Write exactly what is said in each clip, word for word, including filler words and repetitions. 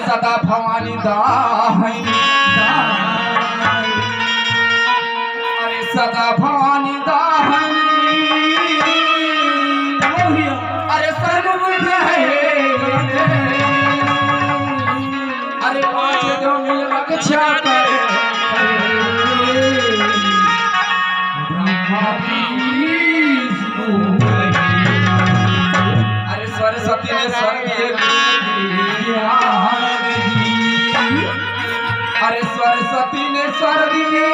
सदा भवानी दाहिनी, अरे सदा भवानी दाहिनी, अरे सर्वविघ्न हरे, अरे पाँच जो मिल रक्षा करे। अरे सरस्वती ने स्वर दिए ज्ञान दी। अरे सरस्वती ने स्वर दिए,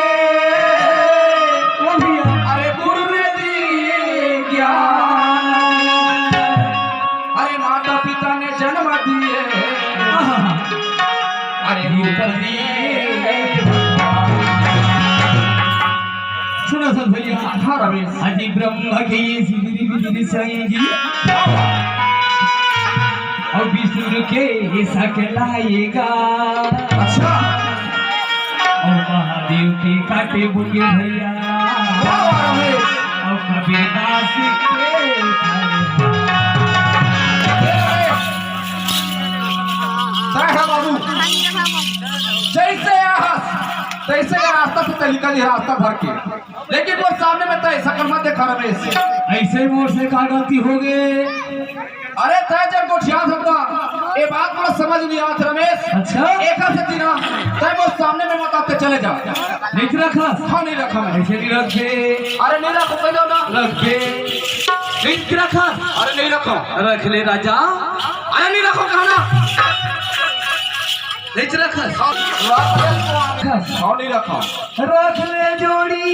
अरे गुरु ने दिए ज्ञान। अरे माता पिता ने जन्म दिए, अरे रूप दिए। सुनो सब भैया। हाँ रमेश। अजी ब्रह्म के सिद्धि विधि संगी और विष्णु के सकलाएगा। अच्छा। और महादेव के काटे बुंगे भैया। वाह, वाह, रमेश। और कबीरदास के तय है बाबू। जैसे आया हस, तैसे ये रास्ता से तरीका नहीं, रास्ता भर के। लेकिन वो सामने में तय ऐसा कर्मा देखा रमेश। ऐसे मोर से का गलती हो गए? अरे तय जब गोठिया था, ये बात मोला समझ नहीं आत रमेश। अच्छा। एकर से तीना, तय वो सामने में मत आते चले जा। नहीं रखा? हाँ, नहीं रखा मैं। ऐसे नहीं रखे। अरे नहीं रखो, कह दो ना। रख दे। नहीं रखा? अरे नहीं रखा। रख ले राजा। अरे नहीं रखो, कहा ना। नहीं रखा। हाँ, रख दे तो आप। हाँ, नहीं रखा। रख ले जोड़ी।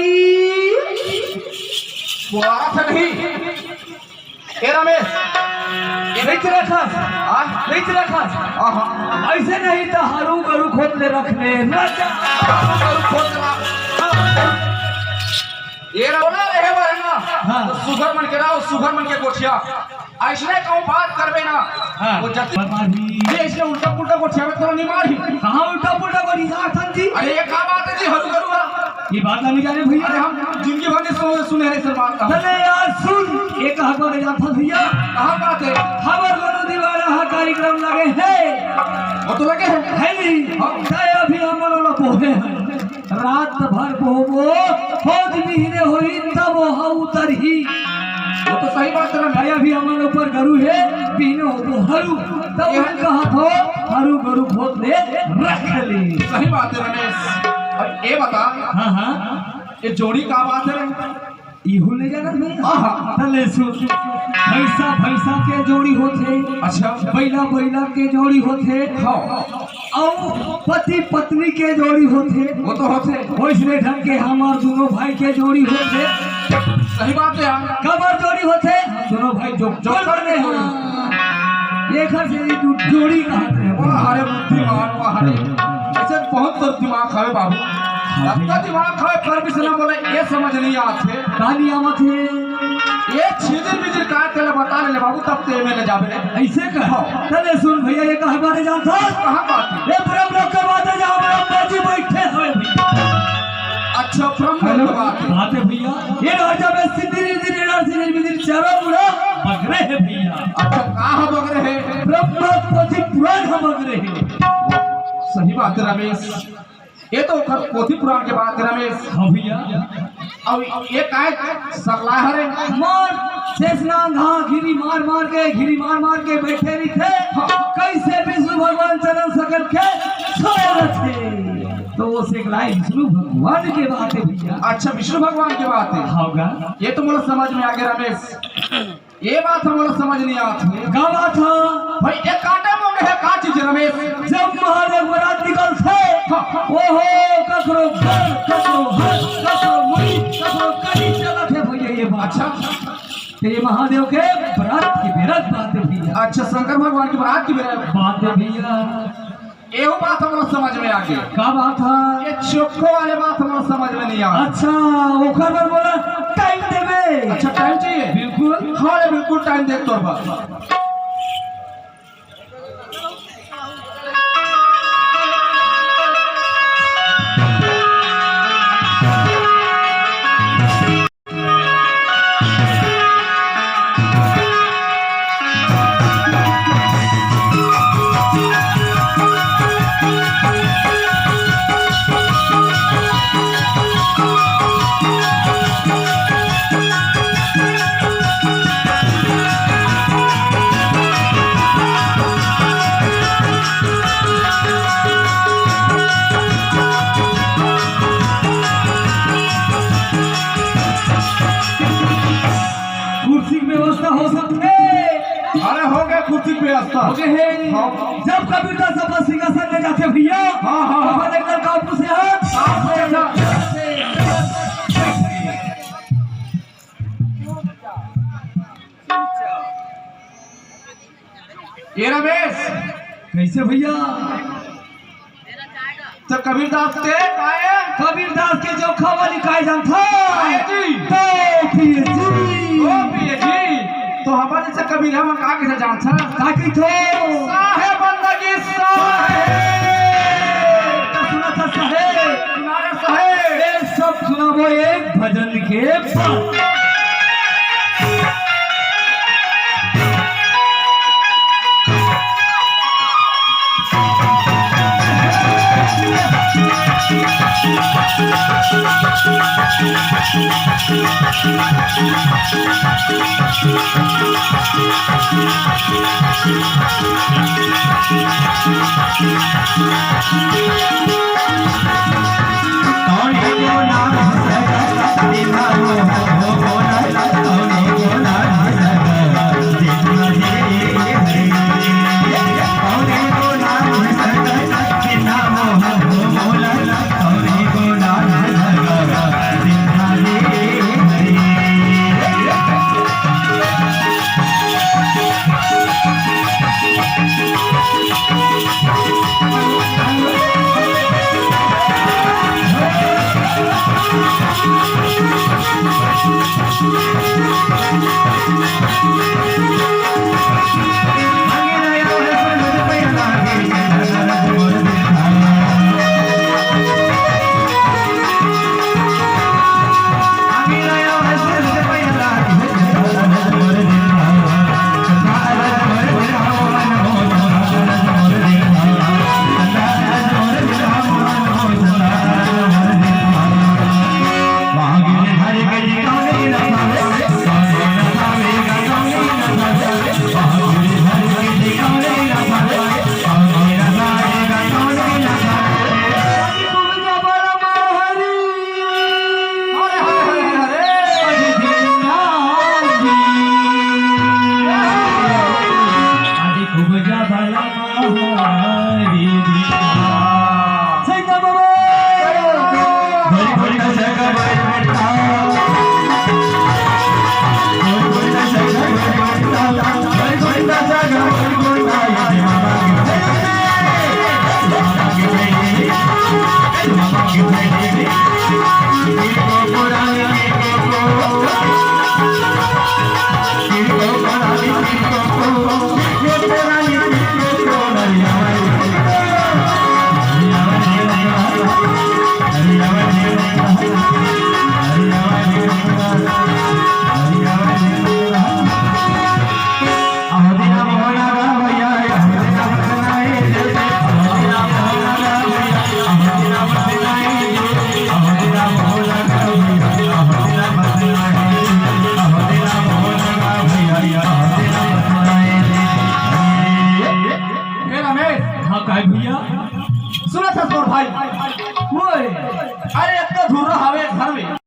वो आ नहीं। ए रमेश, ये नहीं रखा। हाँ? नहीं रखा। हाँ, हाँ। ऐसे नहीं तो हरू गरु खोद ले रख ले। राजा। हरू गरु खोद ले रख। ये रहा ना, रहे बार है ना। हाँ। तो सुघर मन के रहो, सुघर मन के गोठिया। ऐसने कहूँ बात करबे ना। हाँ। वो जति बर्बादी। ये इसने उल्टा पुल्टा गोठिया में तो नहीं मारी। कहाँ उल्टा पुल्टा गोठिया था जी? अरे ये का बात है जी, हरू गरु वाला? ये बात नहीं जाने भैया। अरे हम जिंदगी भर नहीं सुने, सुने हैं सर बात का। चले यार सुन, ये कहा बात है जाता भैया। कहाँ बात है? खबर दोनों दीवाना हा कार्यक्रम लगे है। वो तो लगे हैं। है नहीं। हाँ। तय अभी हम लोग बोहे हैं। रात भर बोबो, खोज बिहने होई तब ओहा उतरही। वो तो सही बात है ना। भाई अभी हमन ऊपर गरु है, बिहने होबो हरू। तब ये हम कहा थो, हरू गरु खोद ले रख ले। सही बात है रमेश। अब ये बता, हाँ, हाँ। ये जोड़ी का बात है? इहू ले जाना भैया। हाँ, हाँ। त ले सुन। भैंसा, भैंसा के जोड़ी होथे। अच्छा। बैला, बैला के जोड़ी होथे। हाँ। अउ पति, पत्नी के जोड़ी होथे। वो तो होथे। वैसने ढंग के हमर दोनों भाई के जोड़ी होथे। सही बात है यार। कबर जोड़ी होथे? दोनों भाई जो, जो जोड़ करने हो। हाँ। एकर से ये दू जोड़ी कहत हे। वाह रे बुद्धिमान, वाह रे। ऐसे बहुत तो दिमाग हवे बाबू। हाँ जी। अतना दिमाग हवे, फिर भी सुना बोले, ये समझ नहीं आत हे। का नहीं आवत हे? ये छिजिर मिजिर का तेला बता ले बाबू, तब ते में ले जाबे रे। ऐसे कहो। हाँ। चले सुन भैया, ये कहाँ बात है जानता? कहाँ बात है? ये ब्रह्म लोक के बात है, जहाँ ब्रह्मा जी बैठे हवे भैया। अच्छा, ब्रह्म लोक के बात है। बात है भैया। ये राजा में सिद्धि रिद्धि, ये राजा सिद्धि रिद्धि, चारों मुड़ा बगरे है भैया। अच्छा, का ह बगरे है? ब्रह्म पोथी पुराण ह बगरे है। सही बात है रमेश, ये तो ओकर पोथी पुराण के बात है रमेश। हाँ भैया। अब ये काय सकला हरे? मार शेषनाग हा घिरी मार मार के, घिरी मार मार के बैठे रहिथे। हाँ। कैसे विष्णु भगवान चरण सकल के सोए रथे। तो वो सकला हे विष्णु भगवान के बात है भैया। अच्छा, विष्णु भगवान के बात है। होगा। ये तो मोला समझ में आ गया रमेश। ये बात हमला समझ नहीं आत हे। का बात ह? भाई, ये काटे मुंह में है का चीज रमेश? जब महादेव बरात निकलथे, हाँ। ओहो, ककरो घर, ककरो हर, ककरो मुड़ी, ककरो कली चलत हे भैया ये बात। अच्छा। तो ये महादेव के बरात की बेरत बात है भैया। अच्छा, शंकर भगवान की बरात की बेरत। बात है भैया। एहू बात हमला समझ में आ गई। का बात है? ये चोखो वाले बात हमला समझ में नहीं आ। अच्छा, ओकर बर बोला टाइम देबे। अच्छा, टाइम चाहिए? बिल्कुल। हाँ रे, बिल्कुल टाइम दे तोर बर। के हे, हाँ। जब कबीरदास अपन सिंहासन में जाथे भैया, हाँ, हाँ, हाँ। अपन एकदम काबू से हाथ। हाँ, हाँ, हाँ। ये रमेश। कैसे भैया? त कबीरदास के काय? कबीरदास के जोखा वाली काय जानथा? काय जी? तो पिए जी। ओ पिए जी, तो हमर जइसे कबीर हमन का कइसे जानथन? का कहिथो? साहेब बंदगी साहेब। त सुना था साहेब। सुना रे साहेब। ए सब सुनाबो एक भजन के बाद। ए रमेश। हाँ, काय भैया? सुनत हस मोर भाई? ओए, अरे, अतना धुर्रा हवे घर में।